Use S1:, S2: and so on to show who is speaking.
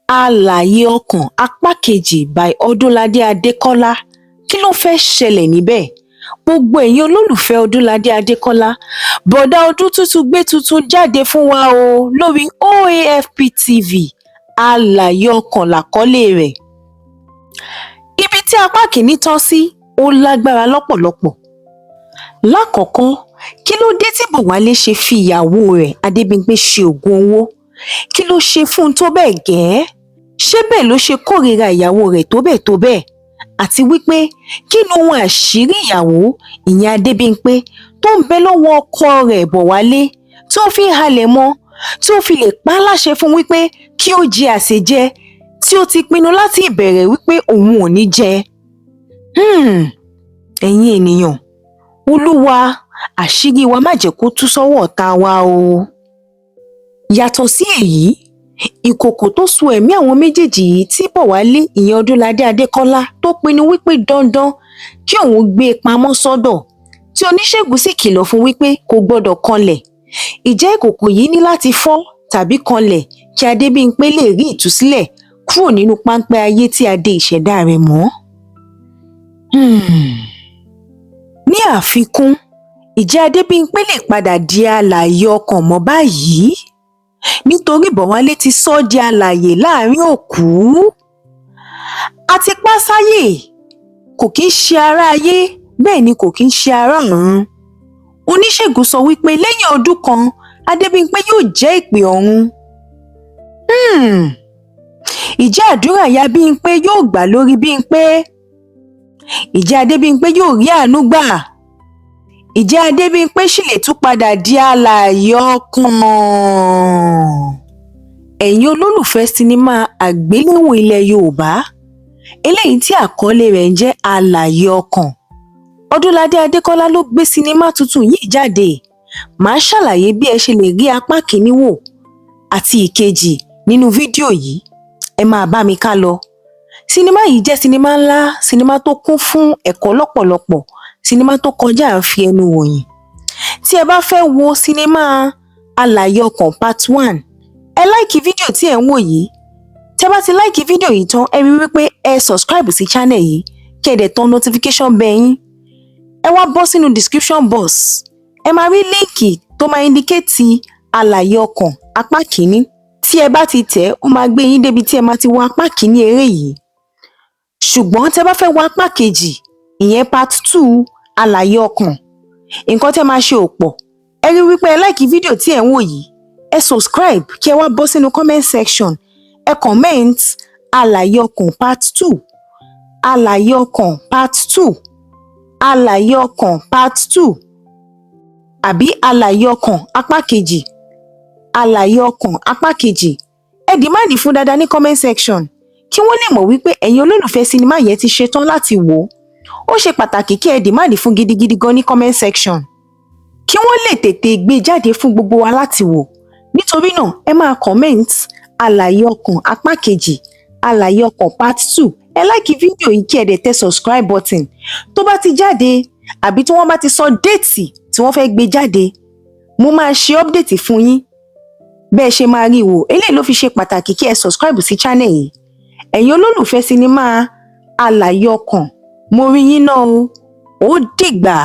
S1: Alààyè Ọkàn Apá Kejì by Ọdúnládé Adékọ́lá. Kí ló fẹ́ẹ́ ṣẹlẹ̀ níbẹ̀? Gbogbo ẹ̀yin olólùfẹ́ Ọdúnládé Adékọ́lá, bọ̀dá ọdún tuntun gbé tuntun jáde fún wa o lórí OAFP TV. Alààyè Ọkàn làkọlé rẹ̀. Ibi tí apá kìíní tán sí, ó lágbára lọ́pọ̀lọpọ̀. Lákọ̀ọ́kọ́, kí ló dé tí Bọ̀wálé ṣe fi ìyàwó rẹ̀ Adébímpé ṣe oògùn owó? Kí ló ṣe fún un tó bẹ́ẹ̀ gẹ́? Ṣé bẹ́ẹ̀ ló ṣe kórìíra ìyàwó rẹ̀ tó bẹ́ẹ̀ tó bẹ́ẹ̀? Àti wípé kí ni ohun àṣírí ìyàwó, ìyẹn Adébímpé, tó ń bẹ lọ́wọ́ ọkọ rẹ̀ Bọ̀wálé tó fi ń halẹ̀ mọ́, tí ó fi lè pa á láṣẹ fún wípé kí ó jẹ àsèjẹ tí ó ti pinnu láti ìbẹ̀rẹ̀ wípé òun ò ní jẹ? Ẹ̀yin ènìyàn, Olúwa, àṣírí wa má jẹ́ kó tú sọ́wọ́ ọ̀tá wa o. Yàtọ̀ sí èyí, ìkòkò tó so ẹ̀mí àwọn méjèèjì yìí tí Bọ̀wálé, ìyẹn Ọdúnládé Adékọ́lá, tó pinnu wípé dandan kí òun gbé e pamọ́ sọ́dọ̀, tí oníṣègùn sì kìlọ̀ fún wípé kò gbọdọ̀ kanlẹ̀. Ìjẹ́ ìkòkò yìí ní láti fọ́ tàbí kanlẹ̀ kí Adébímpé lè rí ìtúsílẹ̀ kúrò nínú páńpẹ́ ayé tí a de ìṣẹ̀dá rẹ̀ mọ́? Ní àfikún, ìjẹ́ Adébímpé lè padà di alààyè ọkàn mọ́ báyìí? Nítorí Bọ̀wálé ti sọ ọ́ di alààyè láàrin òkú. Àti pásáyè kò kí ń ṣe ará ayé, bẹ́ẹ̀ ni kò kí ń ṣe ará ọ̀run. Oníṣègùn sọ wípé lẹ́yìn ọdún kan, Adébímpé yóò jẹ́ ìpè ọ̀run. Ìjẹ́ àdúrà ìyá Bímpé yóò gbà lórí Bímpé? Ìjẹ́ Adébímpé yóò rí àánú gbà? Ìjẹ́ Adébímpé ṣì lè tún padà di alààyè ọkàn? Ẹ̀yin olólùfẹ́ sinimá àgbéléwò ilẹ̀ Yorùbá eléyìí tí àkọlé rẹ̀ ń jẹ́ Alààyè Ọkàn, Ọdúnládé Adékọ́lá ló gbé sinimá tuntun yìí jáde. Màá ṣàlàyé bí ẹ ṣe lè rí apá kìíní wò àti ìkejì nínú fídíò yìí. Ẹ máa bá mi ká lọ. Sinimá yìí jẹ́ sinimá ńlá, sinimá tó kún fún ẹ̀kọ́ lọ́pọ̀lọpọ̀, sinimá tó kọjá à ń fi ẹnu ròyìn. Tí ẹ bá fẹ́ wo sinimá Alààyè Ọkàn part one, ẹ like fídíò tí ẹ̀ ń wò yìí. Tí ẹ bá ti like fídíò yìí tán, ẹ rí wípé ẹ subscribe sí channel yìí, kí ẹ dẹ̀ tan notification bell yín. Ẹ wá bọ́ sínú description box, ẹ máa rí link tó máa indicate Alààyè Ọkàn apá kìíní. Tí ẹ bá ti tẹ̀, ó máa gbé yín débi tí ẹ máa ti wo apá kìíní eré yìí. Ṣùgbọ́n tẹ́ bá fẹ́ wo apá kejì, ìyẹn part two Alààyè Ọkàn, nǹkan tẹ́ máa ṣe ò pọ̀. Ẹ rí wípé ẹ like fídíò tí ẹ̀ ń wò yìí, ẹ subscribe, kí ẹ wá bọ́ sínú comment section, ẹ comment Alààyè Ọkàn part two, Alààyè Ọkàn part two, Alààyè Ọkàn part two, àbí Alààyè Ọkàn apá kejì, Alààyè Ọkàn apá kejì. Ẹ demand fún dáadáa ní comment section kí wọ́n lè mọ̀ wípé ẹ̀yin olólùfẹ́ sinimá yẹn ti ṣetán láti wò ó. Ó ṣe pàtàkì kí ẹ demand fún gidigidi gan ní comment section kí wọ́n lè tètè gbé e jáde fún gbogbo wa láti wò. Nítorí náà, ẹ máa comment Alààyè Ọkàn apá kejì, Alààyè Ọkàn part two. Ẹ like fídíò yìí, kí ẹ dẹ̀ tẹ subscribe button. Tó bá ti jáde àbí tí wọ́n bá ti sọ date tí wọ́n fẹ́ gbé jáde, mo máa ṣe update fún yín bẹ́ẹ̀ ṣe máa rí wò. Eléyìí ló fi ṣe pàtàkì kí ẹ subscribe sí channel yìí. Ẹ̀yin olólùfẹ́ sinimá Alààyè Ọkàn, mo rí yín náà o. Ó dìgbà.